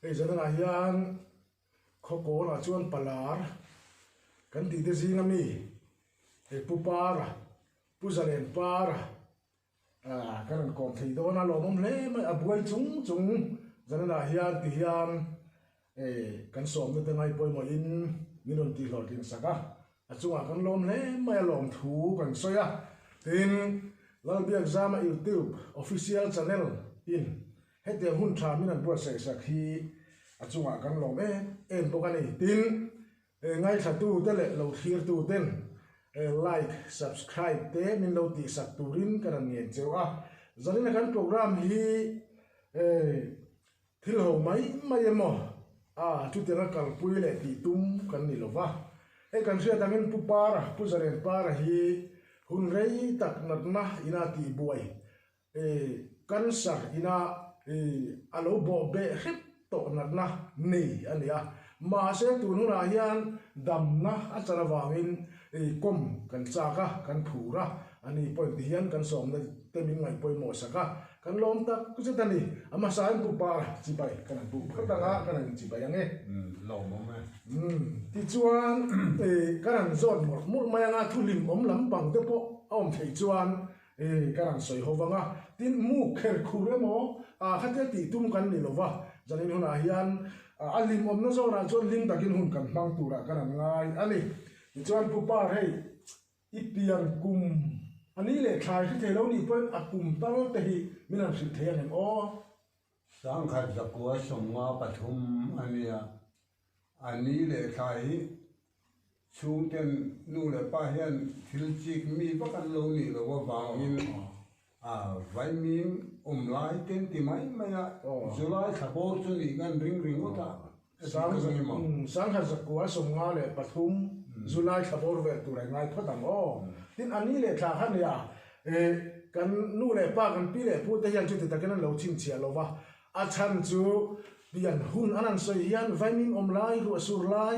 Hei zanah hian Khawkawnah chuan Palar kan tih te zinga mi hei Pu Para, Pu Zalen Para ah kan rawn kawm thei dawn a, lawmawm hle mai a buai chung chung zanah hian ti hian hei kan sawmna te ngai pawimawhin min rawn tih hlawhtling sak a. A chungah kan lawm hle mai a lawmthu kan sawi a, tin Lalbiakzama YouTube official channel in hetiang hun tha min an buatsaih sak hi a chungah kan lawm em em bawk a ni. Tin, ngaithla te leh lo thlir tu ten like, subscribe te min lo tih sak turin kan han ngen cheu a. Zanina kan program hi Thil ho mai mai emaw a chutianga kalpui leh tih tum kan ni lo va. Hei kan hriat angin Pu Para, Pu Zaren Para hi hun rei tak natna ina tihbuai, cancer ina a lo bawh beh hrep tawh natna nei a ni a. Mahse tun hunah hian damna a chan avangin kawm kan chak a, kan phur a, a ni pawhin tihian kan sawmna te min ngaih pawimawh sak a. Kan lawm tak zet a ni. A hmasain Pu Par chibai kan han buk phawt ang a, kan han inchibai ang e. Lawm awm e. Tichuan kan han zawt mawlh mawlh mai ang a, thu hlim awm lampang te pawh a awm theih chuan kan han sawi ho vang a. Tin, mu kher khur emaw khatia tih tum kan ni lo va, zanin hunah hian a hlim awmna zawnah chuan hlim takin hun kan hmang turah kan han ngai a ni. Tichuan Pu Par hei I pian kum a ni leh thlai hri thei lo nih pawhin a kum tal te hi min han hrilh thei ang em aw? Sangkhat zakua 53 a nia. A ni leh thlai hi chhungten nu leh pa hian thil chik mi vak an lo nih loh avangin a vaimim awm lai ten ti mai mai a, July thla bawr chu nih kan ring ringawt a. Sangha zakua 53 July thla bawr vel tur a ngai phawt ang aw. Tin, a ni leh thla kha nia, kan nu leh pa, kan pi leh pu te hian chuti takin an lo chhinchhiah lo va, a chhan chu pian hun an han sawi hian vaimim awm lai, ruah sur lai,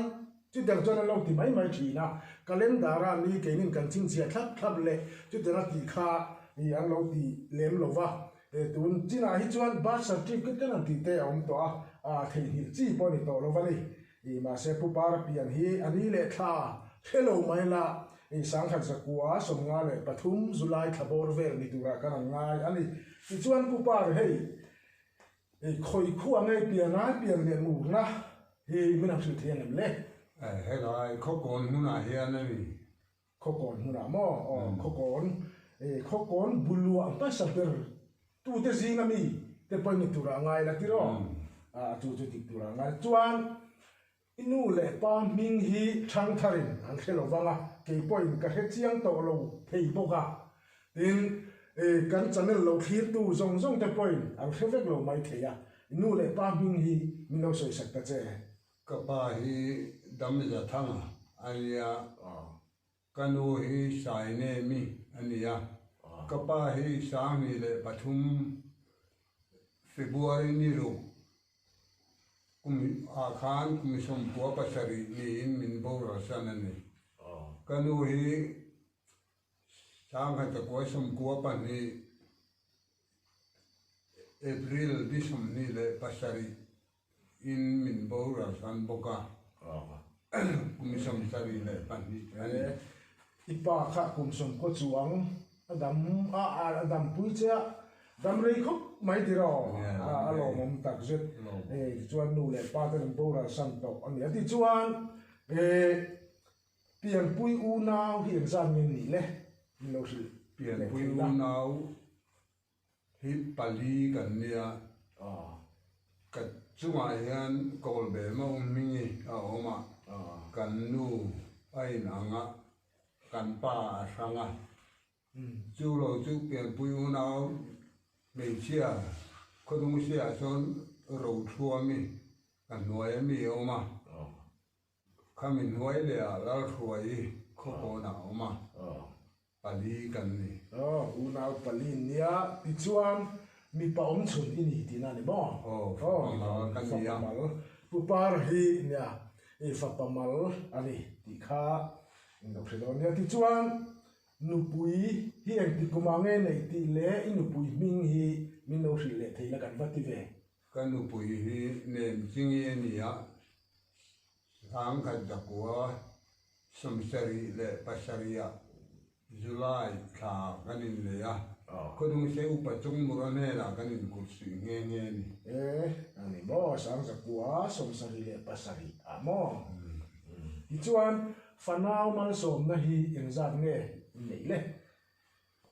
chutiang chuan an lo ti mai mai thin a. Calendar a ni keinin kan chhinchhiah thlap thlap leh chutiang a tih kha an lo ti lem lo va. He tun chinah hi chuan birth certificate kan han tih te a awm tawh a, a theihnghilh chi pawh a ni tawh lo va ni. Ih mahse Pu Para pian hi a ni leh thla hre lo mai la, ih 1953 July thla bawr vel ni turah kan han ngai a ni. Tichuan Pu Par hei ih khawi khuah ngei pian a pian leh murna hi min han hrilh thei ang em le? Helai khawkawn hmunah hian a ni. Khawkawn hmunah maw? Aw, Khawkawn, eh, Khawkawn buluah hmasa ber tute zinga mi te pawhin ni turah a ngai la tiraw? Ah, chu chu dik turah a ngai. Chuan, i nu leh pa hming hi Thangtharin an hre lo vang a, kei pawhin ka hre chiang tawh lo thei bawk a. Tin, eh, kan channel lo thlirtu zawng zawng te pawhin an hre vek lo mai thei a. I nu leh pa hming hi min lo sawisak ta che. Ka pa hi Damzathanga a nia, ka nu hi Sainemi a nia. Ka pa hi 2003 February ni ruk kum ah khan kum 97 niin min boral san a ni. Ka nu hi 1992 April ni 27 In min boral san bawk a, kum 72 a ni. I pa kha kum sawmkaw chuang a dam a, a dampui che a, dam rei khawp mai tiraw? A lawmawm tak zet. Tichuan nu leh pa ten an boral san tawh a ni a. Tichuan pianpui unau hi engzat nge nih le? Min lo hrilh leh thei la. Pianpui unau Hi pali kan nia, ka chungah hian kawlbe mauh hmingi a awm a, kan nu a inang a, kan pa a hrang a. Chu lo chu pianpui unau hmeichhia khawdungsiah chuan Rothluami ka hnuai ami a awm a. Khami hnuai leh ah Lalhruai khawkawnah a awm a, pali kan ni. Aw, unau pali in nia, tichuan mipa awm chhun i ni tihna a ni maw? Aw, fapa mal ka ni a. Fapa mal, Pu Par hi nia, i fapa mal a ni tih kha in lo hre dawn nia. Tichuan nupui hi engti kumah nge neih tih leh i nupui hming hi min lo hrilh leh thei la kan va ti ve. Ka nupui hi Nemchingi a ni a, 1977 ah July thla kan innei a, Khawdungsei upa Chungmura hnenah kan inkurhsuih nghe nghe a ni. E, a ni maw? 1770 ah maw? Tichuan, fanau malsawmna hi engzat nge inneih le?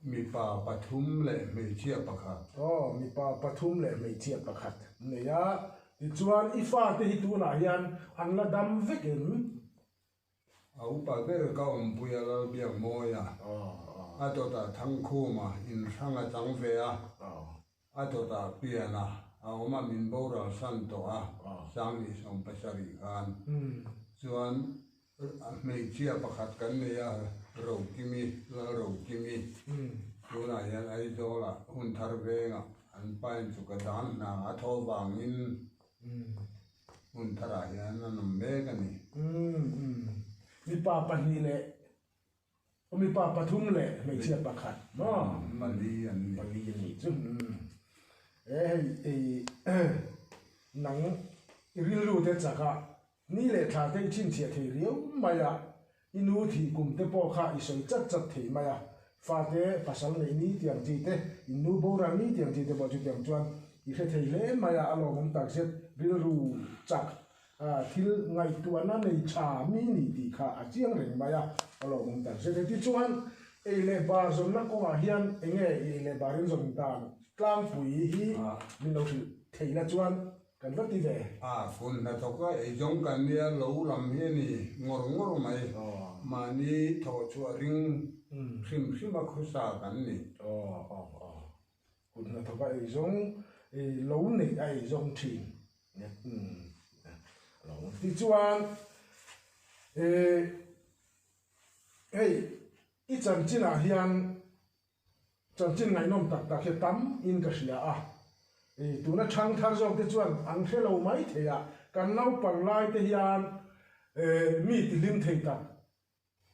Mipa pathum leh hmeichhia pakhat. Aw, mipa pathum leh hmeichhia pakhat nei a. Tichuan, i fate hi tunah hian an la dam vek em? A upa ber ka awmpui a Lalbiakmawi a, a dawtah Thangkhuma inhrang a chang ve a, a dawtah Piana a awm a, min boral san tawh a, 2017 khan. Chuan Hmeichhia pakhat kan nei a, Rokimi, Lalrokimi. Tunah hian Aizawlah hun thar vengah an pain chu ka dan hna a thaw vangin hun tharah hian an awm mek a ni. Mipa pahnih leh mipa pathum leh hmeichhia pakhat maw? Pali an ni. Pali an nih chu. E hei nang i rilru te chakah Ni leh thla te i chhinchhiah thei riau mai a, i nu thih kum te pawh kha i sawi chat chat thei mai a, fate pasal neih ni tiang chi te, in nu boral ni tiang chi te pawh chutiang chuan i hre thei hle mai a, a lawmawm takzet rilru chak thil ngaihtuahna nei tha mi ni tih kha a chiang reng mai a, a lawmawm takzet e. Tichuan, ei leh bar zawnna kawngah hian enge i ei leh bar in zawn dan tlangpui hi min lo hrilh thei la chuan Kan va ti ve. A phun hnathawk a eizawng kan nia lo lam hi a ni ngawr ngawr mai. Mahni thawh chhuah ring hrim hrim a khawsa kan ni. Aw aw aw. Kut hnathawk a eizawng lo neih a eizawng thin. Tichuan hei i chanchinah hian Chanchin ngaihnawm tak tak hi tam in ka hria a, i tuna chhang thar zawk te chuan an hre lo mai thei a, kan naupang lai te hian mi ti hlim thei tak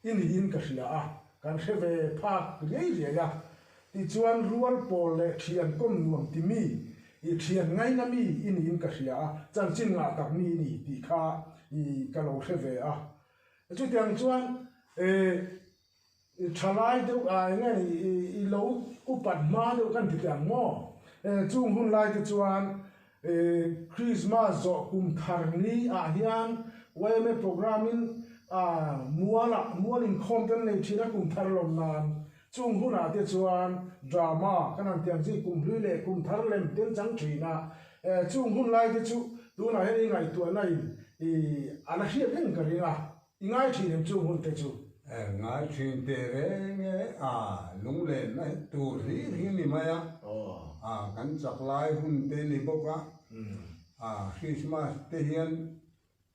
i niin ka hria a, kan hre ve phak riai riai a, tichuan rual pawl leh thian kawm nuam ti mi, i thian ngaina mi i niin ka hria a, chanchin ngah tak mi i ni tih kha i ka lo hre ve a, chutiang chuan I thalai deuh a eng nge i lo upat hma deuh kan ti teh ang maw? Chung hun lai te chuan Christmas zawh kum thar ni ah hian yma program in mual ah mual inkhawm te an nei thin a kum thar lawm nan. Chung hun ah te chuan drama kan han ti ang chi kum hlui leh kum thar lem te an chang thin a. Chung hun lai te chu tunah hian i ngaihtuahna in a la hriat reng ka ring a. I ngai thin em chung hun te chu? Ngai thin teh reng e, a lunglenna tur hlir hi ni mai a, a kan chak lai hun te ni bawk a, a Christmas te hian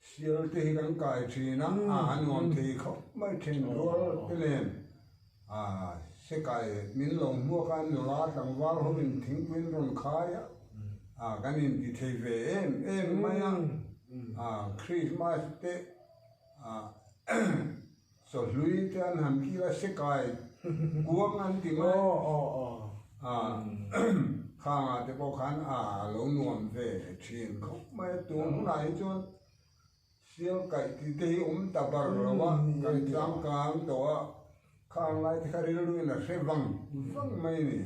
sial te hi kan kai thin a, a a nuam thei khawp mai thin rual te nen, a sekai min lo hmuak a nula tlangval ho in thingpui an rawn khai a, a kan inti thei ve em em mai a, a Christmas te. Chawhlui te an han kil a, sekai kuang an ti mai. Khangah te pawh khan a lo nuam ve thin khawp mai a, tun hunah hi chuan sial kaih tih te hi awm ta bar lo a, kan changkang tawh a, khang lai te kha rilruin a hre vang vang mai a ni.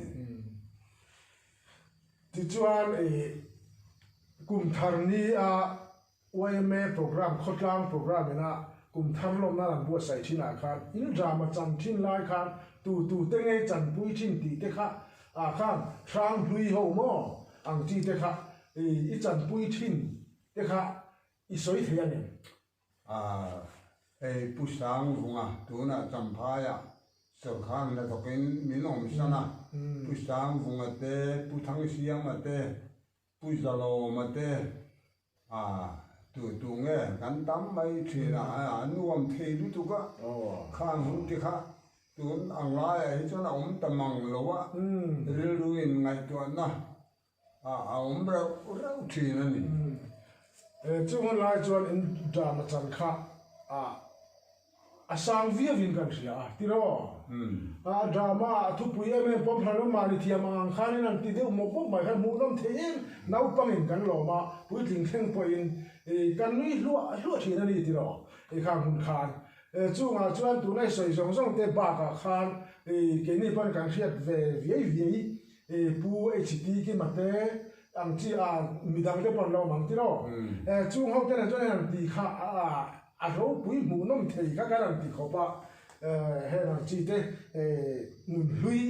Tichuan kum thar ni a Yma programme, khawtlang programme ina kum thar lawmna an buatsaih thinah khan in drama chan thin lai khan tu tu te nge chanpui thin tih te kha ah khan hrang hlui ho maw ang chi te kha i chanpui thin te kha i sawi thei a nem? Ah hei Pu Sangvunga tunah Champhaiah sawrkar hnathawkin min awmsan a, Pu Sangvunga te, Pu Thangsiama te, Pu Zalawma te a tu tu nge kan tam mai thin a, a nuam thei lutuk a, khang hun te kha tun ang laiah hi chuan a awm ta mang lo a, rilru in ngaihtuahna a awm reuh reuh thin a ni. Chung hun lai chuan in drama chan kha a. a sang viauin kan hria a, tiraw? A drama a thupui em em pawm hran awm mahni thiam ang ang khanin an ti deuh mawp mawp mai khan hmuhnawm thei em naupangin kan lawm a, puitling thleng pawhin kan nui hluah hluah thin a ni tiraw? I khang hun khan chungah chuan tuna i sawi zawng zawng te bakah khan keini pawn kan hriat ve viai viai Pu HT Kima te ang chi a midang te pawh an lo awm ang tiraw? Chung ho te nen chuan heng ang tih kha a ropui hmuhnawm thei kha kan ang ti khawp a, heng ang chi te nunhlui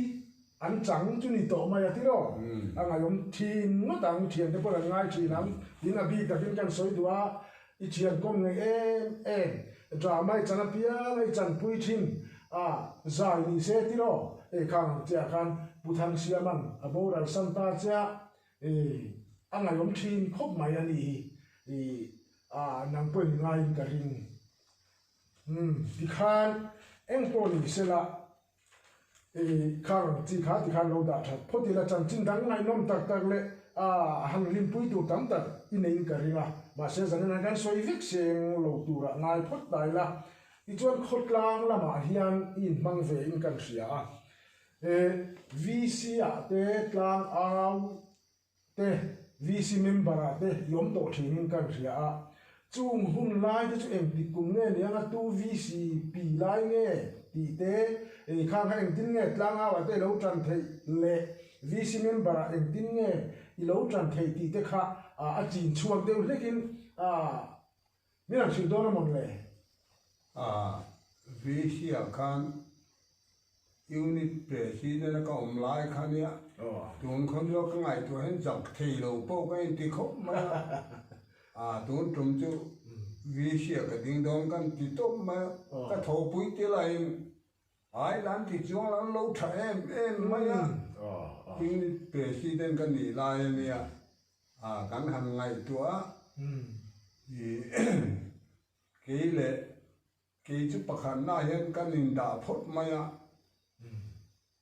an chang chu ni tawh mai a tiraw? A ngaihawm thin ngawt ang, thian te pawh an ngai thin ang, tin a bik takin kan sawi duh a, i thian kawm ngei em em, drama i chan apiang a i chanpui thin a, zai ni se tiraw? Hei khang ang chiah khan Pu Thangsiama'n a boral san ta chiah, a ngaihawm thin khawp mai a ni hi, i nang pawhin ngaiin ka ring. Umm tikhan eng pawh ni sela i khang ang chi kha tikhan lo dah that phawt ila chanchin dang ngaihnawm tak tak leh a han hlimpui tur tam tak i neiin ka ring a, mahse zanin han kan sawi vek seng lo turah ngai phawt ta ila tichuan khawtlang lamah hian i inhmang ve in kan hria a, VC ah te tlang au te VC member ah te i awm tawh thin in kan hria a, chung hun lai te chu engtik kum nge ni anga tu VC pi lai nge tih te ei khang kha engtin nge tlangau ah te i lo tan theih leh VC member ah engtin nge i lo tan theih tih te kha a chin chhuak deuh hlek in min han hrilh dawn a mawn le? VC ah khan Unit President a ka awm lai kha nia, tun khaw chu ka ngaihtuah hian zak thei lo pawh ka inti khawp mai a, a tun tum chu VC ah ka ding dawn kan ti tawp mai a, ka thawhpui te lahin ai lan ti chuang lan lo tha em em mai a, Unit President ka nih lai a nia, a kan han ngaihtuah a, i kei leh Kei chu pakhatna hian kan indah phawt mai a,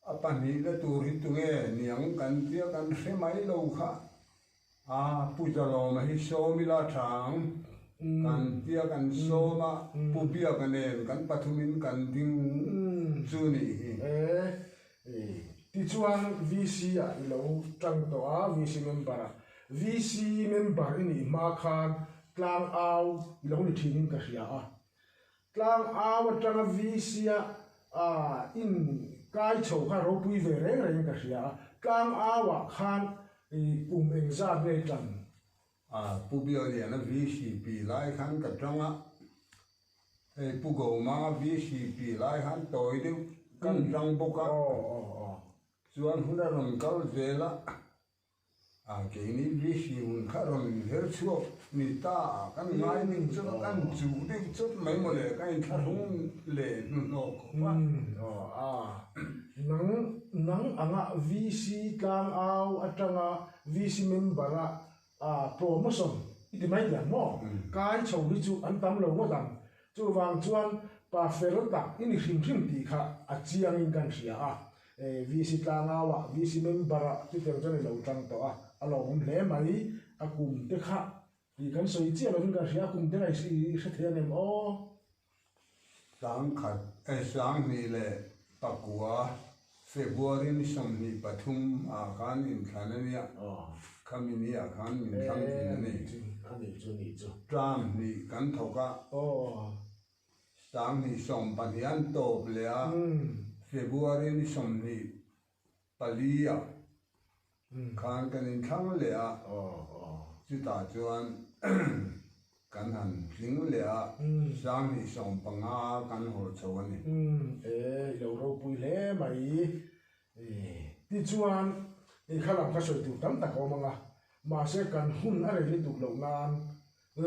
a pahnihna tur hi tunge niang kan tia kan hre mai lo kha. A, Pu Zalawma hi sawm ila tha ang kan tia kan sawm a, Pu Biaka nen kan pathumin kan ding chu nih hi. E, tichuan VC ah i lo tang tawh a, VC member ah. VC member i nih hma khan tlang au i lo ni thinin ka hria a. Tlang au atanga VC a in kai chho kha ropui ve reng rengin ka hria a. Tlang au ah khan kum engzat nge i tan? A, Pu Bialiana VCP lai khan ka tang a, hei Pu Gomanga VCP lai khan tawi deuh kan tang bawk a, chuan hun a rawn kal zel a, a keini VC hun kha rawn inher chhuak ni ta a, kan ngai deuh chawt a, kan chuh deuh chawt mai mawle, ka inthlahrung leh hnuhnawh khawp a. A, nang nang anga VC tlangau atanga VC member a a promotion i ti mai diang maw? Kai chho hi chu an tam lo ngawt ang. Chuvang chuan pa fel tak i ni hrim hrim tih kha a chiangin kan hria a. VC tlangau ah, VC member ah chutiang chuan i lo tang tawh a, a lawmawm hle mai. A kum te kha tih kan sawi chiah lovin kan hria, a kum te kha i hre thei ang em aw? Sangkhat, 20 leh pakua, February ni 23 ah khan inthlan a nia, khami ni ah khan min thlang thin a ni. Term hnih kan thawk a, 2012 an tawp leh a, February ni 24 ah Khan kan inthlang leh a, chutah chuan kan han tling leh a, 2015 kan hawr chho a ni. E, i lo ropui hle mai. Tichuan, i kha lam kha sawi tur tam tak a awm ang a, mahse kan hun a rei lutuk loh nan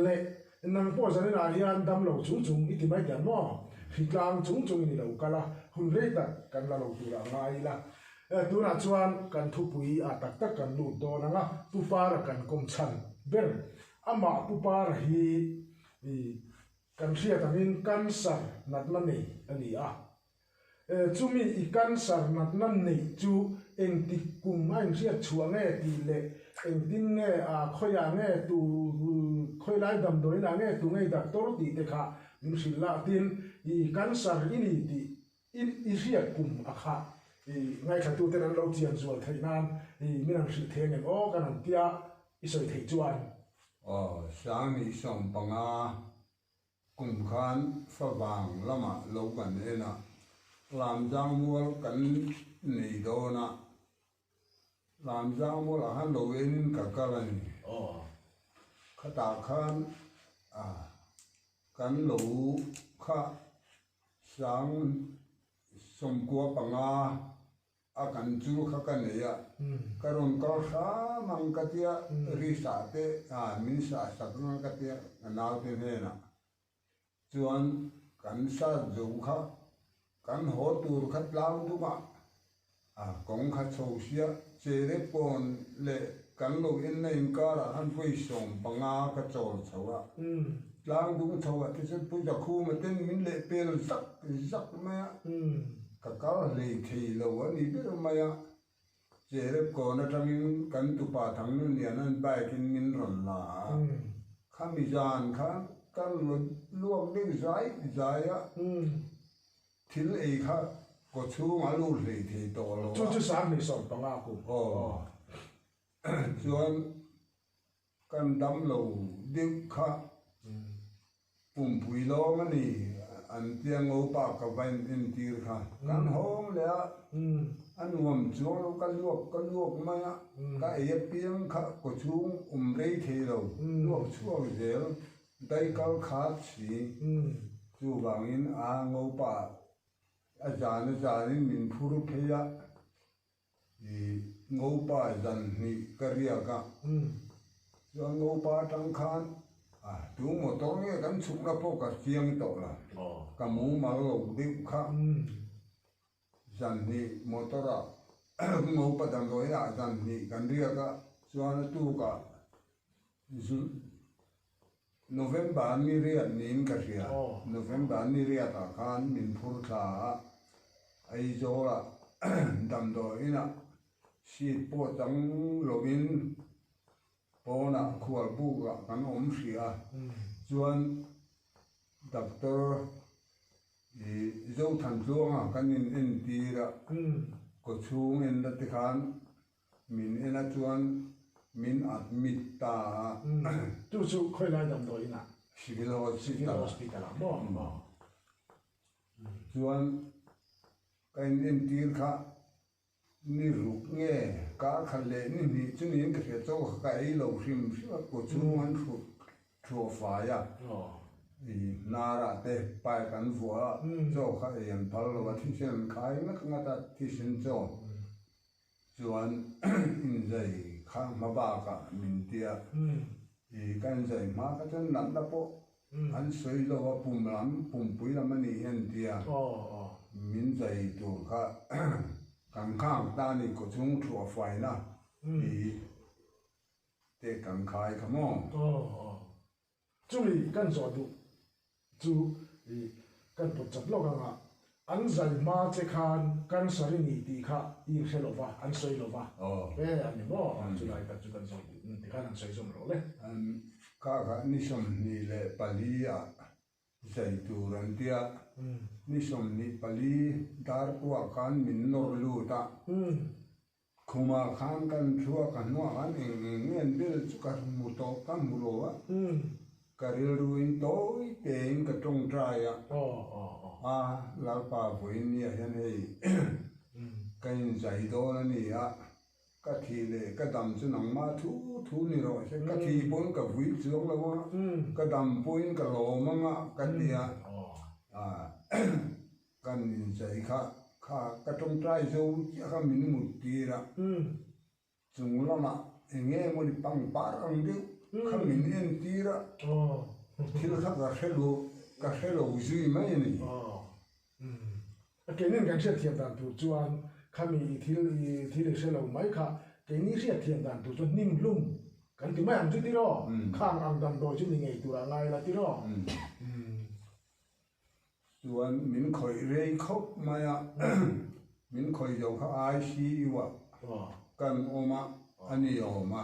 leh nang pawh zaninah hian dam lo chung chung i ti mai teh maw? Hritlang chung chungin i lo kal a, hun rei tak kan la lo turah ngai ila. Tunah chuan kan thupui ah tak tak kan lut dawn ang a, Pu Para kan kawm chhan ber. Amah Pu Para hi kan hriat angin cancer natna nei a ni a. Chumi i cancer natna neih chu engtik kum a inhriat chhuah nge tih leh engtin nge a khawiah nge tu khawilai damdawiinah nge tu ngei doctor tih te kha. min hrilh la tin i cancer i ni tih i i hriat kum a kha i ngaithlatuten an lo chian zual theih nan i min han hrilh thei angem aw kan han tia i sawi theih chuan. Aw, 2015 kum khan favang lamah lo kan en a, Lamzang mual kan nei dawn a, Lamzang mualah khan lo enin ka kal a ni. Khatah khan kan lo kha 95,000 a kan chu kha ka nei a, ka rawn kal hram ang ka tia, ri sah te min sah sak ang ka tia ka naute hnenah chuan kan sat zo kha kan haw tur kha tlang dungah kawng kha chho sia chere pawn leh kan lo enna inkarah khan vawi 15 ka chawl chho a, tlang dung chho ah te chuan Pu Zakhuma ten min leh pel zak zak mai a. Ka kal hlei thei lo a ni ber mai a, Cherep kawn atangin kan tupa Thangnuniana'n bike in min rawn la a, khami zan khan ka luak deuh zai zai a, thil ei kha kaw chhung a lut hlei thei tawh lo a. Chu chu 2015 kum. Aw. Chuan Kan dam lo deuh kha pumpui lawng a ni an tia ngopa ka va in entir kha kan hawng leh a, a nuam chuang lo ka luak ka luak mai a, ka ei apiang kha kaw chhung awm rei thei lo, luak chhuak zel daikal khat si, chuvangin a ngopa a zan a zanin min phur phei a. I ngopa zan hnih ka riak a, chuan ngopa atang khan tu motor nge kan chhukna pawh ka chiang tawh lo, ka mumal lo deuh kha. Zan hnih motor ah ngopa damdawi ah zan hnih kan riak a, chuan a tukah November ni riat niin ka hria. November ni riatah khan min phur thla a, Aizawlah damdawi inah seat pawh chang lovin pawnah khualbukah kan awm hrih a, chuan doctor i Zothantluanga kan in entir a, kawchhung enna te khan Min en a chuan min admit ta a. Chu chu khawi lai damdawi inah? Civil Hospital. Civil Hospital ah maw? Chuan ka in entir kha ni ruk nge kar khat leh ni hnih chu niin ka hria chaw kha ka ei lo hrim hrim a, kaw chhung an hrut thuah fai a, i hnar ah te pipe an vuah a, chaw kha ei an phal lo a, thisen an khai ngat ngat a, thisen chaw. Chuan inzai kha hma bakah min tia, i ka inzai hma kha chuan natna pawh an sawi lo a, pum lam, pumpui lam a nih hi an tia, min zai tur kha kan nghak ta a ni, kawchhung thuah faina i te kan khai kha maw. Chumi kan zawh duh chu i kan pawt chat lawk anga an zai hma che khan cancer i ni tih kha i inhre lo va, an sawi lo va, e a ni maw? Chulai tak chu kan zawh duh ti khan an sawi zawm rawh le. Kha kha ni 24 ah zai tur an tia, ni 24 dar kuah khan min nawr lut a, Khumah khan kan thluak a hnuah khan eng eng nge an bel chu ka hmu tawh ka hmu lo a, ka rilruin tawi tein ka tawngtai a, a Lalpa vawiin nia hian hei ka inzai dawn a ni a, ka thih leh ka dam chu nangmah thu thu ni rawh se, ka thih pawn ka vui chuang lo a, ka dam pawhin ka lawm ang a ka ti a, Kan inzai kha kha ka tawngtai zo chiah kha min mut tir a, chung lamah eng nge mawni pangpar ang deuh kha min en tir a, thil kha ka hre lo ka hre lo zui mai a ni. Keinin kan hriatthiam dan tur chuan khami i thil i thil i hre lo mai kha keini hriatthiam dan tur chuan hnim hlum kan ti mai ang chu tiraw, khang ang damdawi chu ni ngei turah ngai la tiraw. Chuan min khawih rei khawp mai a, min khawih zo kha ICU ah kan awm a, a ni awm a.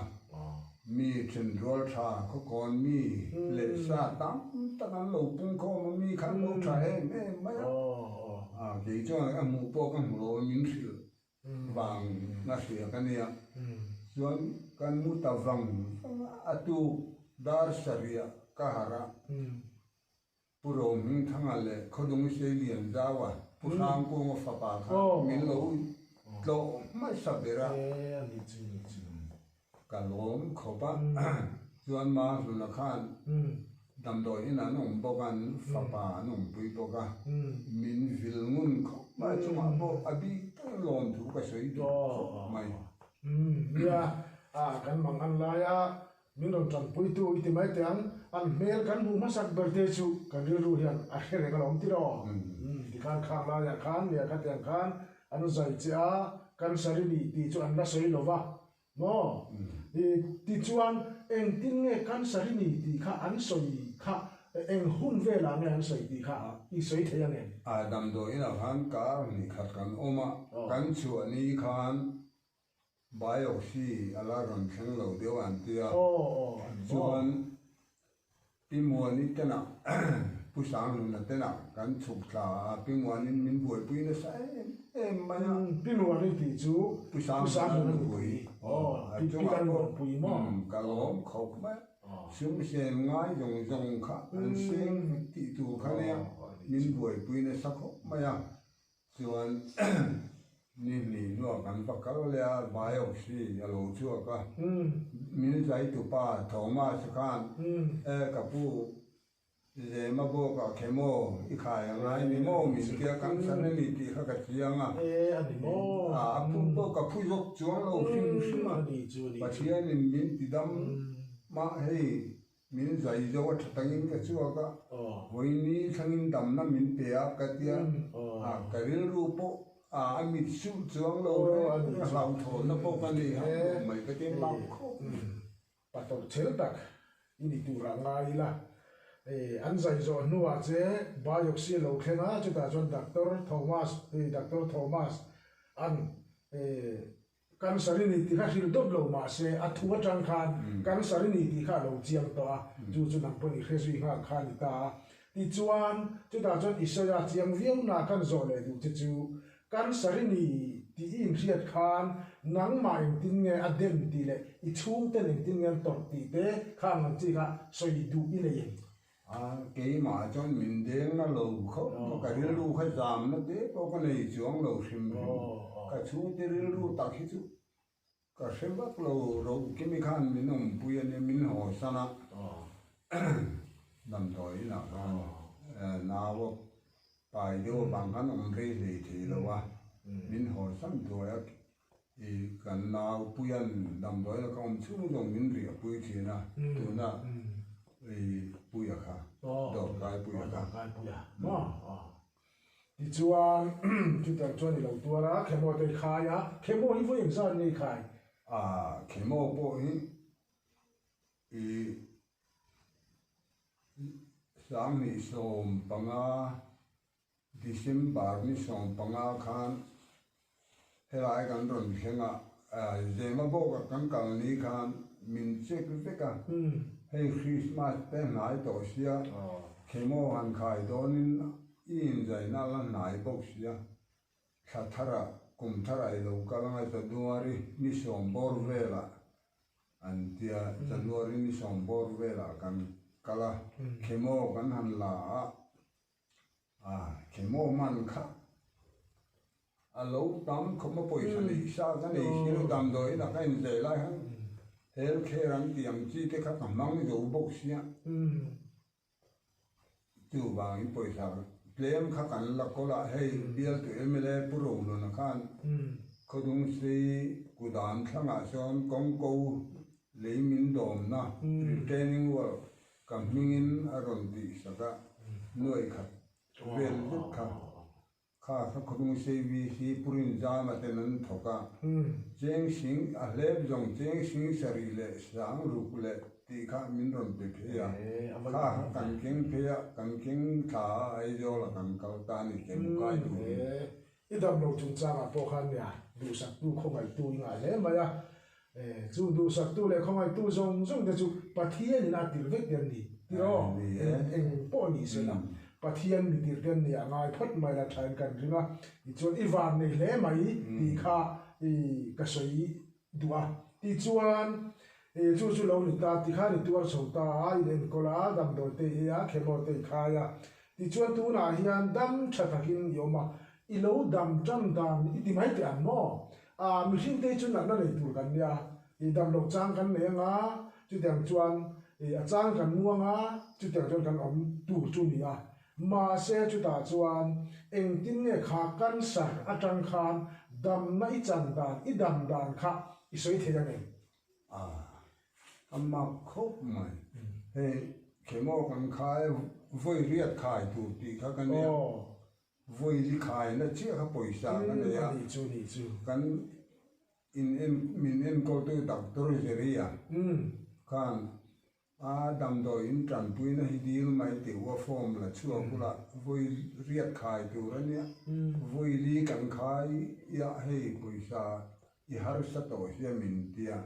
Mi thenrual tha khawkawn mi leh sa tam tak an lo pung khawm a, mi kha an lo tha em em mai a. Kei chuan a hmuh pawh ka hmu lo a, min hrilh vang a hria ka nia. Chuan kan mu ta vang vang a, a tuk dar sarih ka harh a. Pu Rohmingthanga leh Khawdung Seilian Zaua, Pu Hrangkunga fapa kha min lo tlawh hmasa ber a. Ka lawm khawp a, chuan Mahluna khan damdawi in an awm bawk a, an fapa an awmpui bawk a, min vil ngun khawp mai, chungah pawh a bik takin lawmthu ka sawi duh khawp mai. Nia, kan mang an lai a, Min rawn tanpuitu i ti mai teh ang, an hmel kan hmuh hmasak ber te chu kan rilru hian a hre reng alawm ti rawh. Tikhan khang laiah khan nia khatiang khan an zai che a, cancer i nih tih chu an la sawi lo va maw? Tichuan engtin nge cancer i nih tih kha an sawi kha eng hun velah nge an sawi tih kha i sawi thei ang em? A damdawiinah khan kar hnih khat kan awm a, kan chhuah ni khan Biopsy a la rawn thleng lo deuh an ti a, chuan Pi Muani tenah Pu Sanghluna tenah kan chhuk thla a, Pi Muanin min buaipui nasa em em mai a. Pi Muani tih chu Pu Sanghluna nupui, Pi Lalmuanpui maw? Ka lawm khawp mai a, sum sen ngai zawng zawng kha an seng vek tih tur kha nia min buaipui nasa khawp mai a. Chuan ni hnih hnuah kan va kal leh a, biopsy a lo chhuak a, min zaitupa Thomas khan, E ka pu, Zema bawkah chemo i khai a ngai ni maw min tia cancer a ni tih kha ka chiang a, a phu pawh ka phu zawk chuang lo hrim hrim a, Pathianin min ti dam mah hei Min zai zo a tha tangin ka chhuak a, vawiini thlangin damna min pe a ka tia, ka rilru pawh a mit suh chuang lo reng a, hlauhthawnna pawh ka nei hauh lo mai ka tia mak khawp mai. Patawrh chel tak i ni turah ngai ila, an zai zawh hnuah che biopsy a lo thleng a, chutah chuan Doctor Thomas, Doctor Thomas an Cancer i ni tih kha hrilh dawt lo mahse a thu atang khan cancer i ni tih kha a lo chiang tawh a, chu chu nang pawhin i hre zui nghal kha a ni ta a. Tichuan, chutah chuan i sawi a chiang viau na kan zawh leh duh che chu cancer i ni tih i inhriat khan nangmah engtin nge a den tih leh i chhungten engtin nge an tawrh tih te kha ang ang chi kha sawi duh i nei em? A, keimah chuan min deng na lo khawp a, ka rilru kha zamna te pawh ka nei chuang lo hrim hrim. Ka chhungte rilru tak hi chu ka hre vak lo, Rohkimi khan min awmpui a nia, min hawsan a, damdawi inah khan nau a pai deuh avang khan awm rei hlei thei lo a, min hawsan thuai a. I kan nau Puia'n damdawi laka awm chhung zawng min riah pui thin a, tuna i Puia kha, Dawrkai Puia kha. Dawrkai Puia maw? Tichuan chutiang chuan i lo tuar a, Khemo te i khai a, Khemo hi vawi engzat nge i khai? A, Khemo pawh hi i 2015 December ni 15 khan helai kan rawn thleng a, Zema bawkah kan kal ni khan min check vek a, hei Christmas te hnai tawh sia, chemo han khai dawnin i inzaina la hnai bawk sia, thla tharah kum tharah i lo kal anga January ni sawm bawr velah an tia, January ni sawm bawr velah kan kal a, chemo kan han la a. A chemo man kha a lo tam khawp a pawisa neih sa ka nei si lo damdawiin a ka inzei lai khan health care an tih ang chi te kha ka hmang zo bawk sia chuvangin pawisa tlem kha kan la kawl a hei bialtu mla Pu Rohluna khan Khawdungsei Kudan thlangah sawn kawngko lei min dawmna retaining wall Ka hmingin a rawn tih sak a, nuai khat vel vek kha. Kha kha khawdung CVC Purin Zama ten an thawk a, cheng sing a hlep zawng cheng sing sarih leh sang ruk leh tih kha min rawn pe phei a. Kha kha kan keng phei a, kan keng thla a Aizawl a kan kal ta a ni ke mukai turin. I dam lo chungchangah pawh khan nia duhsaktu khawngaihtu i ngah hle mai a. Chu duhsaktu leh khawngaihtu zawng zawng te chu Pathianin a tirh vek te an ni tiraw? Eng pawh ni se la, Pathian mi tirh te an ni a ngai phawt mai la thain kan ring a, tichuan i van nei hle mai tih kha ka sawi duh a. Tichuan chu chu lo ni ta tikhan i tuar chho ta a, in enkawl a, damdawi te i ei a, chemo te i khai a. Tichuan tunah hian dam tha takin i awm a, i lo dam tan dan i ti mai teh ang maw? A, mihring te hi chu natna nei tur kan nia, i dam loh chang kan nei anga, chutiang chuan i a chang kan mu anga, chutiang chuan kan awm tur chu ni a. Mahse chutah chuan engtin nge kha cancer atang khan damna i chan dan, i dam dan kha i sawi thei ang em? A, a mak khawp mai. Hei chemo kan khai vawi riat khai tur tih kha ka nia. Vawi li khaina chiah kha pawisa ka nei a, kan in en min enkawltu Doctor Zeria khan a damdawi in tanpuina hi dil mai tih u a form la chhuak bula vawi riat khai tur a nia, vawi li kan khai ia hei pawisa i harsa tawh hian min tia.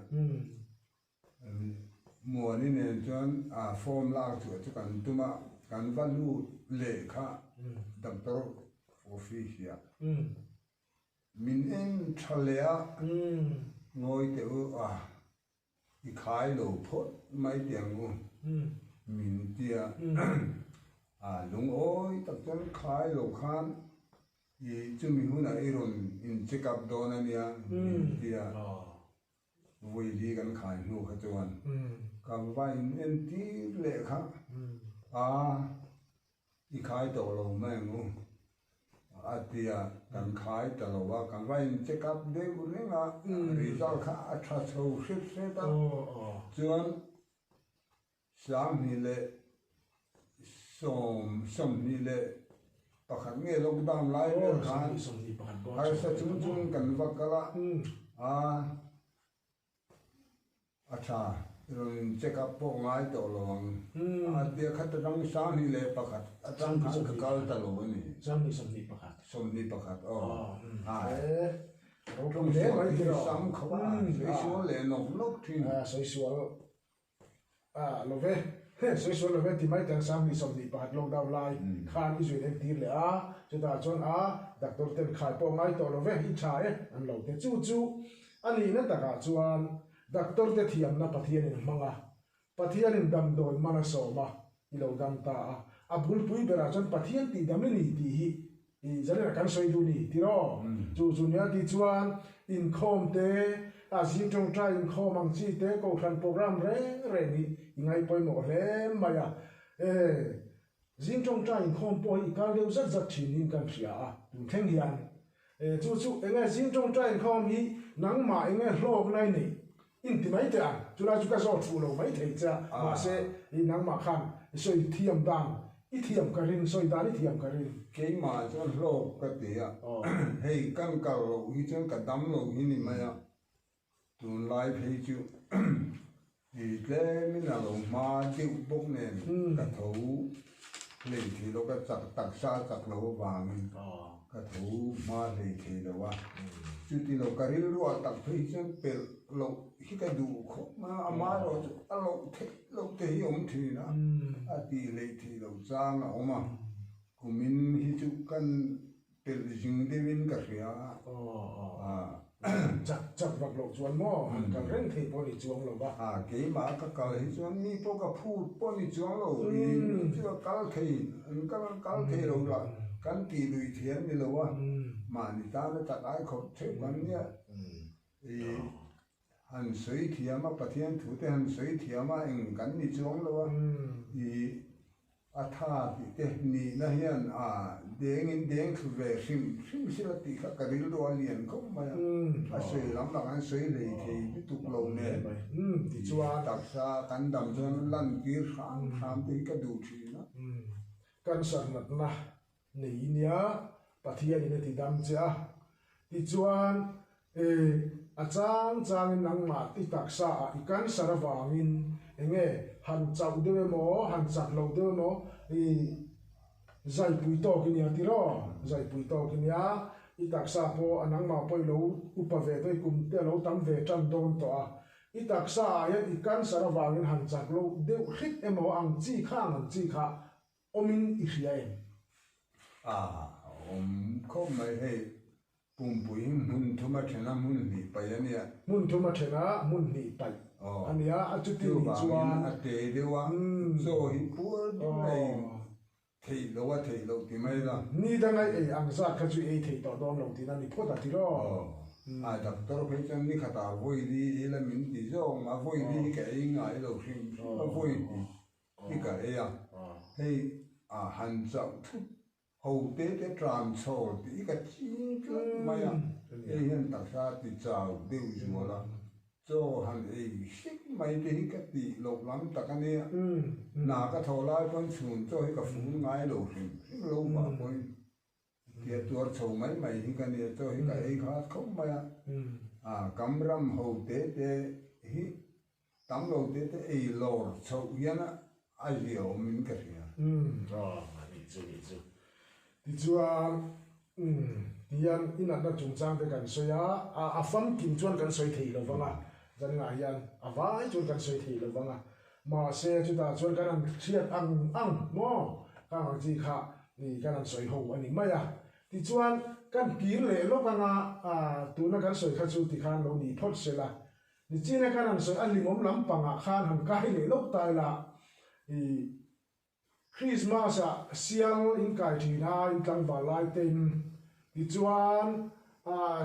Muani nen chuan a form lak chhuah chu kan tum a, kan va lut leh kha doctor office ah min en tha leh a, ngawi teh u a, i khai lo phawt mai teh ang u min tia, a lungawi tak chuan khai lo khan i chumi hunah i rawn in check up dawn a nia min tia. Vui li kan khai hnu kha chuan ka va in entir leh kha a i khai tawh lo mai ang u a ti a, kan khai ta lo a, kan va in check up deuh reng a, result kha a tha chho hret hret a, chuan 2021 nge lockdown lai vel khan harsa chung chung kan va kal a, a a tha i rawn in check up pawh ngai tawh lo ang a tia khat atang 2021 atang khan ka kal ta lo a ni. 21 aw a sam khawp a sawi sual leh nawk nawk thin. Sawi sual Ah, lo ve. He, sawi sual lo ve ti mai teh ang 2021 lockdown lai khan i zuin entir leh a, chutah chuan a doctor ten khai pawh ngai tawh lo ve, i tha e an lo ti. Chu chu a nihna takah chuan doctor te thiamna Pathianin a hmang a, Pathianin damdawi man a sawm a, i lo dam ta a. A bulpui berah chuan Pathian tihdam i ni tih hi I zalena kan sawi duh ni tiraw? Chu chu nia tih chuan inkhawm te, a zing tawngtai inkhawm ang chi te, kohhran program reng reng hi i ngai pawimawh hle mai a. E, zing tawngtai inkhawm pawh hi i kal deuh zat zat thin in kan hria a, tun thleng hian. E, chu chu enge zing tawngtai inkhawm hi nangmah enge hlawkna i neih in ti mai teh ang, chulai chu ka zawt fuh lo mai thei che a, mahse i nangmah khan i sawi thiam dan i thiam ka ring, sawi dan i thiam ka ring. Keimah chuan hlawk ka ti a, hei kan kal loh hi chuan ka dam loh hi ni mai a, tunlai phei chu i tlemin a lo hma deuh bawk nen ka tho hlei thei lo, ka chak taksa chak lo avangin ka tho hma hlei thei lo a, chuti lo ka rilruah tak phei chuan pelh loh hi ka duh khawp mai a, amaherawhchu a loh theih loh te hi awm thin a, a tih hleih theih loh chang a awm a, kumin hi chu kan Pelh zing deuhin ka hria a. Chak chak vak loh chuan maw han kal reng thei pawh ni chuang lo va. A, keimah ka kal hi chuan mi pawh ka phut pawh ni chuang lo, mi chu a kal thei, an kal an kal thei lo lah kan tih lui thei an ni lo a, mahni tana chak ai khawp theuh kan nia. I han sawi thiam a, Pathian thu te han sawi thiam a, eng kan ni chuang lo a, i A tha tih te nihna hian a dengin deng thlu ve hrim hrim sila tih kha ka rilru a lian khawp mai a, a sawi lam lah kan sawi hlei thei lutuk lo nen tichuan taksa kan dam chuan lan tir hram hram te hi ka duh thin a. Cancer natna nei nia Pathianin a ti dam che a, tichuan a chang changin nangmah i taksa ah i cancer avangin enge han chauh deuh emaw han chak loh deuh emaw i zaipui tawk i nia tiraw zaipui tawk i nia. I taksa pawh a nangmah pawh i lo upa ve tawh, i kum te a lo tam ve tan dawn tawh a. I taksa ah hian i cancer avangin han chak lo deuh hrit emaw ang chi kha ang ang chi kha awmin i hria em? A awm khawp mai hei, pumpui hi hmun thum a then a hmun hnih paih a nia. Hmun thum a then a hmun hnih paih a nia, a chuti nih chuan. Chuvangin a te deuh a, chaw hi puar deuh a ei theih loh a theih loh ti mai la. Ni danga ei ang zat kha chu ei thei tawh dawn lo tihna ni phawt a ti rawh. Aw, a doctor phei chuan ni khatah vawi li ei la min ti zawk a, vawi li hi ka ei ngai lo hrim hrim a, vawi hnih hi ka ei a, hei a han chauh thut ho te te tran chhawl tih hi ka ching tlat mai a, hei hian taksa a ti chau deuh zual a. Chaw han ei hrek mai te hi ka tih loh lam tak a nia. Hna ka thawh lai pawn chhun chaw hi ka fun ngai lo hrim hrim lo vah pawhin tia tuar chho mai mai hi ka nia. Chaw hi ka ei khat khawp mai a. A kam ram ho te te hi tam lo te te ei lawr chhoh hian a zia awm in ka hria. Aw, a nih chu nih chu. Tichuan, umm, tihian i natna chungchang te kan sawi a, a a famkim chuan kan sawi thei lo vang a, zaninah hian a vai chuan kan sawi thei lo vang a, mahse chutah chuan kan han hriat ang ang maw, khang ang chi kha ni kan han sawi ho a ni mai a. Tichuan, kan kir leh lawk anga, a tuna kan sawi kha chu tikhan lo ni phawt se la, nichina kan han sawi a hlimawm lampangah khan han kai leh lawk ta ila, i Krismas ah sial in kai thin a, in tlangval lai tein. Tichuan,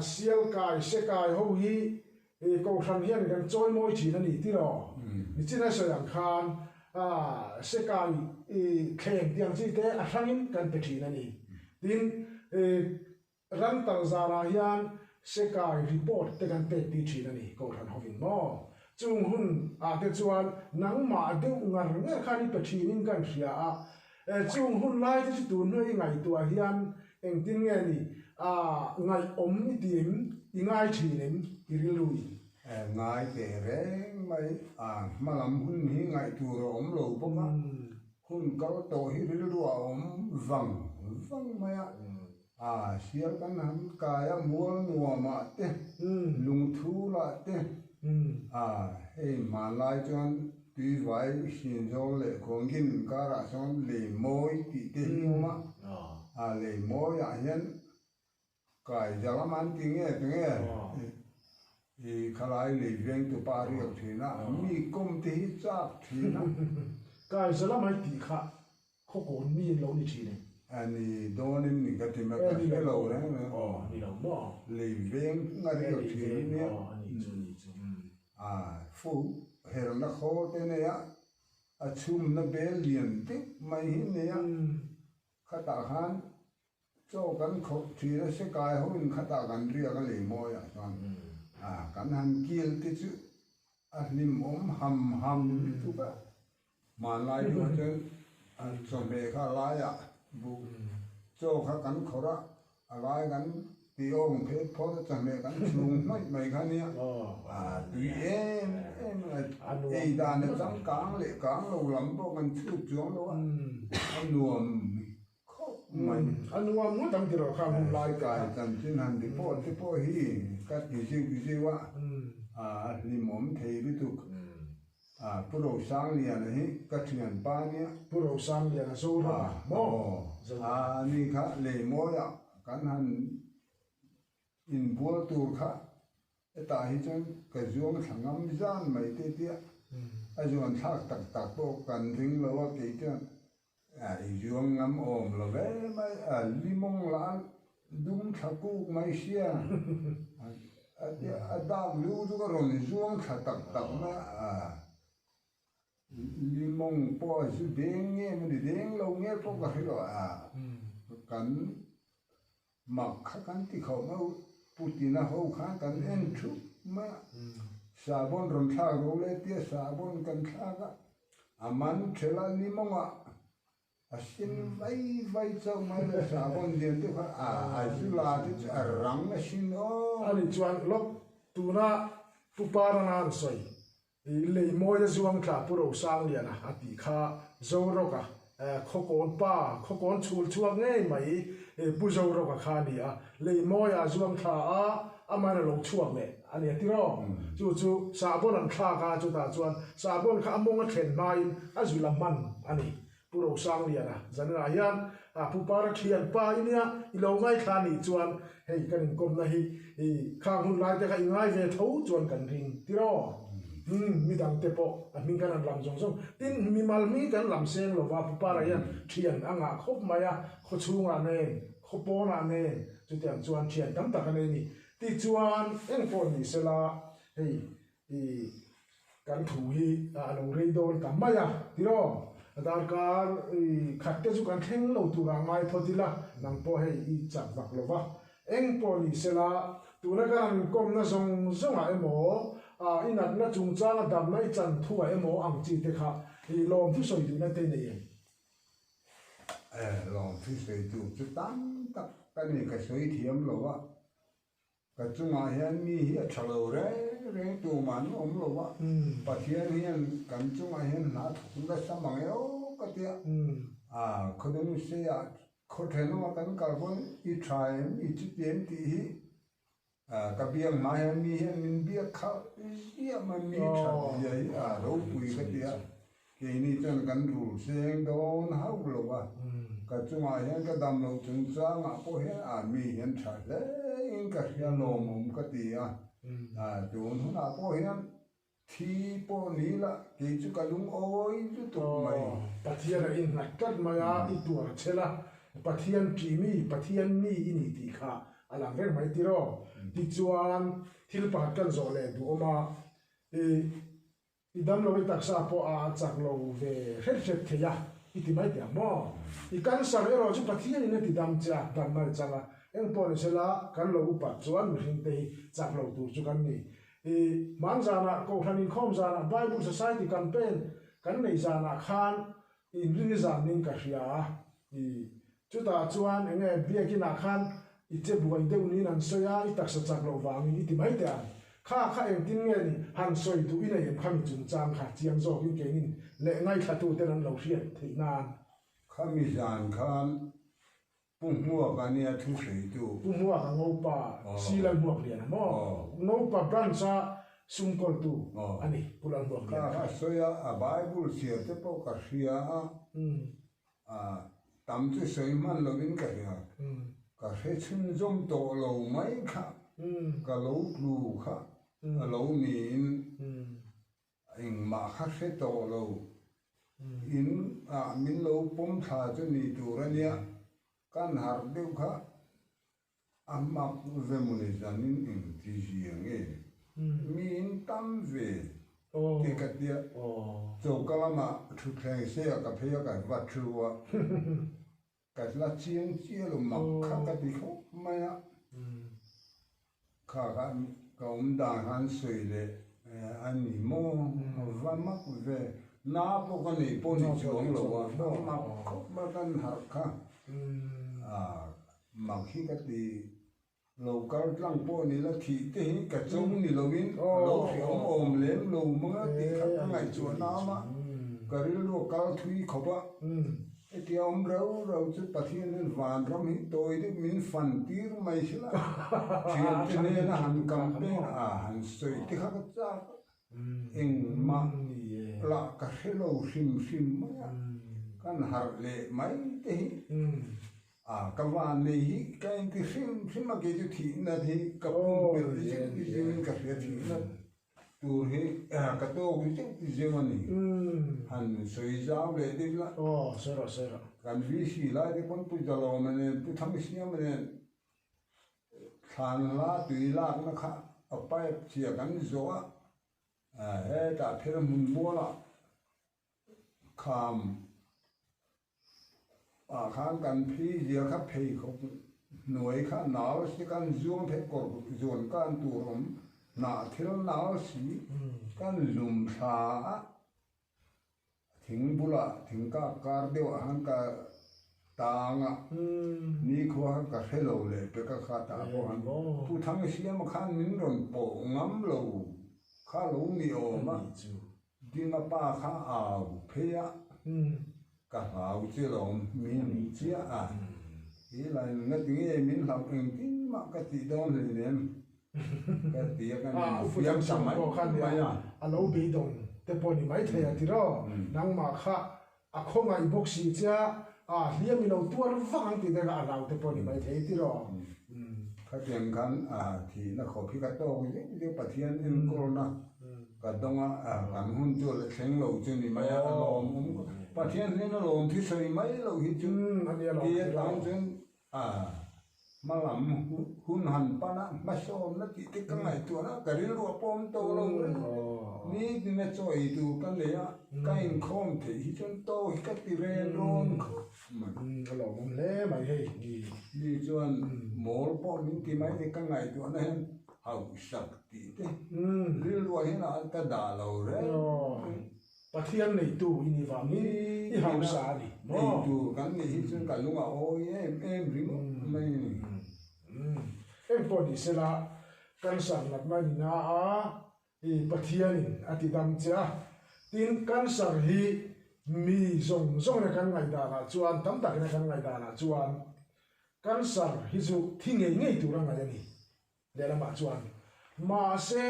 sial kai, se kai ho hi Kohhran hian kan chawi mawi thin a ni tiraw? Nichin a sawi ang khan se kai thleng tih ang chi te a hrangin kan pe thin a ni. Tin, Ram tal zarah hian Sekai report te kan pek tir thin a ni, Kohhran hovin maw? Chung hun ah te chuan nangmah deuh ngar ngar khan i pe thin in kan hria a, chung hun lai te chu tun hnuai i ngaihtuah hian engtin nge ni ngaih awm i ti em, i ngai thin em, i rilru in? Ngai teh reng mai, a hmalam hun hi ngaih tur a awm lo bawk a, hun kal tawh hi rilru a awm vang vang mai a. A sial kan han kai a, mual nuamah te, lungthulah te, a hei hmanlai chuan tuivai hrinzawl leh khuangin inkarah sawn lei mawi tih te hi awm a, a lei mawiah hian kai zalam an ti nge ti nge i khalai lei vengtu pa riak thin a, mi kawm te hi chak thin a. Kai zalam ai tih kha Khawkawn mi an lo ni thin e. A ni dawn em ni ka ti mai, ka hre lo reng reng. Aw ni lo maw. Lei veng a riak thin a nia. Aw a ni chu a ni chu. A fu herna khaw te nei a, a chhumna bel lian deuh mai hi nei a, khatah khan chaw kan khawrh thin a, se kai ho in khatah kan riak a lei mawi ah chuan a kan han kil te chu a hlimawm ham ham lutuk a. Hmanlai deuhah chuan chawhmeh kha a laiah buh chaw kha kan khawrh a, a lai kan ti awng phet phawt a, chawhmeh kan chhung hmaih mai kha nia, a tui em em a, ei dan a changkang leh kang lo lam pawh kan chhut chuang lo a, a nuam khawp mai. A nuam ngawt ang tiraw kha hun lai kai chanchin han report te pawh hi ka ti zeuh zeuh a, a hlimawm thei lutuk. A Pu Rosangliana hi ka thianpa nia. Pu Rosangliana Zoram a maw? Aw, a ni kha Leimawiah kan han inbual tur kha hetah hi chuan ka zuang thla ngam zan mai te tia a zuan thlak tak tak pawh kan ring lo a kei chuan i zuang ngam awm lo ve mai a limawng lah dum thla kuk mai sia a tia a dak lu chu ka rawn zuang thla tak tak mai a limawng pawh a zu deng nge maw ni deng lo nge pawh ka hre lo a kan mak kha kan ti khawp mai Putina ho khan kan en thup mai a sahbawn rawn thlak ro le tia sahbawn kan thlak a a man ṭhelh a limawngah A sin vai vai chauh mai le sahbawn lian deuh kha a a zu la te chu a rang a sin aw. A nih chuan lawk tuna Pu Parana an sawi i lei mawi a zuang thla Pu Rosangliana a tih kha Zorawka Khawkawn pa, Khawkawn chhul chhuak ngei mai Pu Zorawka kha a ni a, Leimawiah zuang thla a, amahin a lo chhuak leh a ni a tiraw? Chu chu sahbawn an thlak a, chutah chuan sahbawn kha a mawng a thlen hmain a zul a hman a ni. Pu Rosangliana zaninah hian Pu Para thian pa i nia, i lo ngaithla a nih chuan hei kan inkawmna hi khang hun lai te kha i ngai ve tho chuan kan ring tiraw? Umm midang te pawh a hming kan han lam zawng zawng. Tin, mimal hming kan lam seng lova Pu Para hian thian a ngah khawp mai a, khaw chhungah nen, khaw pawnah nen chutiang chuan thian tam tak a nei a ni. Tichuan engpawh ni sela hei I kan thu hi a lo rei dawn ta mai a, tiraw? Darkar i khat te chu kan thleng lo turah ngai phawt ila, nang pawh hei i chak vak lo va. Eng pawh ni sela, tuna kan han inkawmna zawng zawngah emaw, i natna chungchanga damna i chan thuah emaw ang chi te kha i lawmthu sawi duhna te i nei em? E, lawmthu sawi tur chu tam tak ka ni, ka sawi thiam lo a. Ka chungah hian mi hi a tha lo reng reng tumah an awm lo a, Pathian hian kan chungah hian hna thawk nasa mang e aw ka ti a, khawdung seiah khaw thenawma kan kal pawn i tha em i chuti em tih hi ka biak hma hian mi hian min biak khalh ziah mai mi that zia hi a ropui ka ti a. Keini chuan kan rul seng dawn hauh lo a, ka chungah hian ka dam loh chungchangah pawh hian a mi hian tha hle in ka hria lawmawm ka ti a, tun hunah pawh hian thi pawh ni la kei chu ka lungawi lutuk mai. Pathian a innghat tlat mai a, i tuar a chhel a, Pathian ṭih mi, Pathian mi i ni tih kha a lang reng mai tiraw? Tichuan thil pakhat kan zawh leh duhawm a, i. I damlo i taksa pawh a chak lo ve hret hret thei a, i ti mai teh ang maw? I cancer erawh chu Pathianin a ti dam che a, damna i chang a. Eng pawh ni sela, kan lo upat chuan mihringte hi chak lo tur chu kan ni. I hman zanah, Kohhran inkhawm zanah, Bible Society campaign kan nei zanah khan inrini zan ning ka hria a. I chutah chuan eng nge biakinah khan i che buai deuh niin an sawi a, i taksa chak loh vangin i ti mai teh ang. Kha kha engtin nge ni han sawi duh i nei em khami chungchang kha chiang zawkin keinin leh ngaithlatuten an lo hriat theih nan. Khami zan khan Pu Hmuak a nia thu hreitu. Pu Hmuak a Ngopa Silal Hmuak lian a maw? Ngopa branch a sumkawltu a ni Pu Lal Hmuak lian kha. Kha kha sawi a, a Bible chhiar te pawh ka hria a. A tam chu sawi hman lovin ka hria. Ka hre chhunzawm tawh lo mai kha ka lo tlu kha a lo niin engmah kha hre tawh lo. In ah min lo pawm thla chu ni tur a nia, kan harh deuh kha A mak ve mawni zanin engti zia nge mi in tam ve tih ka tia choka lamah thutthleng seia ka phei a ka va thu a ka la chiang chiah lo mak kha ka ti khawp mai a kha kha ka awm dan kha an sawi leh a ni maw va mak ve na pawh ka nei pawh ni chuang lo a mak khawp mai kan harh kha a. Mak hi ka ti, lo kal tlang pawh ni la thih te hi ka cho ni loin a lo hreawm awm lem lo mang a tih kha ka ngaihtuah nam a, ka rilru a kal thui khawp a, hetia awm rau rau chu Pathian hian vanram hi tawi deuh min fan tir mai sela, thiante nena han campaign a han sawi te kha ka chak a, engmah lah ka hre lo hrim hrim mai a, kan harh leh mai te hi. A, ka van nei hi ka inti hrim hrim a, kei chu thihna hi ka pumpelh zeuh zeuhin ka hria, thihna tur hi ka tawk zeuh zeuh a ni. Han sawi zau leh deuh la. Aw, sawi rawh, sawi rawh. Kan VC lai te pawn Pu Zalawma nen, Pu Thangsiama nen thlan hla tui lakna kha a pipe chhia kan zawh a, hetah phel hmun mualah kham ah khan kan phei zia kha pheikhawk hnuai kha nal si kan zuang theih kawr zuan kan tur awm hnah thil nal si kan lum thla a thing bulah thing kak kar deuh ah khan ka tang a nikhua khan ka hre lo leh pek a kha tah pawh khan Pu Thangsiama khan min rawn pawh ngam lo kha lo ni awm a. Dinga pa kha au phei a, Ka hlau che lawm min chiah a, he lai nunna tinge min hlauh engtin mah ka tih dawn hleinem ka ti a, ka nin fiam ta mai mai a. A lo beidawng te pawh ni maithei a tiraw, nangmah kha a khawngaih bawk si che a, a hliam i lo tuar vak ang tih te kha a hlau te pawh ni maithei tiraw. Khatiang khan a thihna khawp hi ka tawk zeuh zeuh Pathian enkawlna Ka dawnga kan hun chu la thleng lo chu ni mai a, a lawm awm khawp. Pathian hnena lawm thi sawi mai loh hi chu ti atang chuan hma lam hun han pan a, hmasawnna tih te ka ngaihtuah a, ka rilru a pawm tawh lo reng. Nitin a chaw ei tur ka nei a, ka inkhawm theih hi chuan tawk hi ka ti rel rawn khawp mai. A lawm awm hle mai hei. Ni chuan mawl pawh min ti mai te ka ngaihtuahna hian Hausak tih te rilruah hian a ka dah lo reng. Pathian neitu i nih vangin i hausa a ni maw? Neitu kan nih hi chuan ka lung a awi em em ringawt mai a ni. Eng pawh ni sela, cancer natna i na a, i Pathianin a ti dam che a. Tin, cancer hi mi zawng zawngina kan ngaihdanah chuan, tam takina kan ngaihdanah chuan cancer hi chu thi ngei ngei tur a ngaih a ni. Lehlamah chuan, Mahse,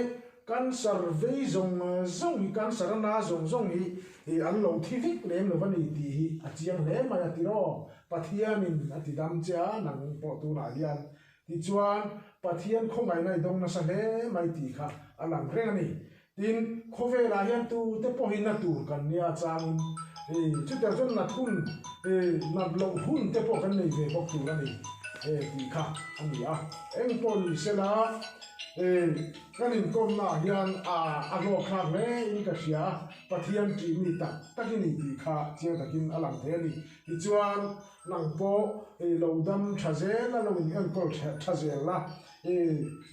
cancer vei zawng zawng hi, cancer a na zawng zawng hi i an lo thi vek lem lo va ni tih hi a chiang hle mai a ti rawh. Pathianin a ti dam che a, nang pawh tunah hian. Tichuan, Pathian khawngaihna i dawng nasa hle mai tih kha a lang reng a ni. Tin, khawvelah hian tute pawhin na tur kan nia changin i chutiang chuan nat hun i nat loh hun te pawh kan nei ve bawk tur a ni e tih kha a ni a. Eng pawh ni sela i kan inkawmna ah hian a a hlawkthlak hle in ka hria a, Pathian tih mi tak tak i ni tih kha chiang takin a lang thei a ni. Tichuan, nang pawh i lo dam tha zel a, lo in enkawl tha zel la. I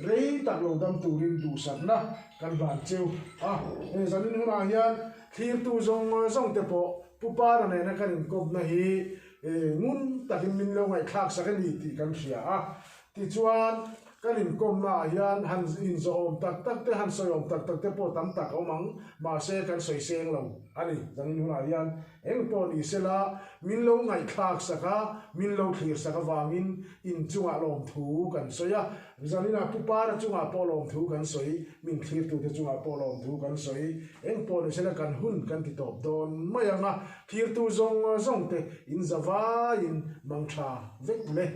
rei tak lo dam turin duhsakna kan hlan cheu a, he zanin hunah hian thlirtu zawng zawng te pawh Pu Para nena kan inkawpna hi ngun takin min lo ngaihthlak sak a ni tih kan hria a. Tichuan, kan inkawmna ah hian han inzawhawm tak tak te, han sawiawm tak tak te pawh tam tak a awm ang, mahse kan sawi seng lo a ni. Zanin hunah hian eng pawh ni sela min lo ngaihthlak sak a, min lo thlir sak avangin Inchungah lawmthu kan sawi a, zaninah Pu Para chungah pawh lawmthu kan sawi, min thlirtute chungah pawh lawmthu kan sawi. Eng pawh ni sela kan hun kan ti tawp dawn mai ang a, thlirtu zawng zawng te in za vaiin mang tha vek ule.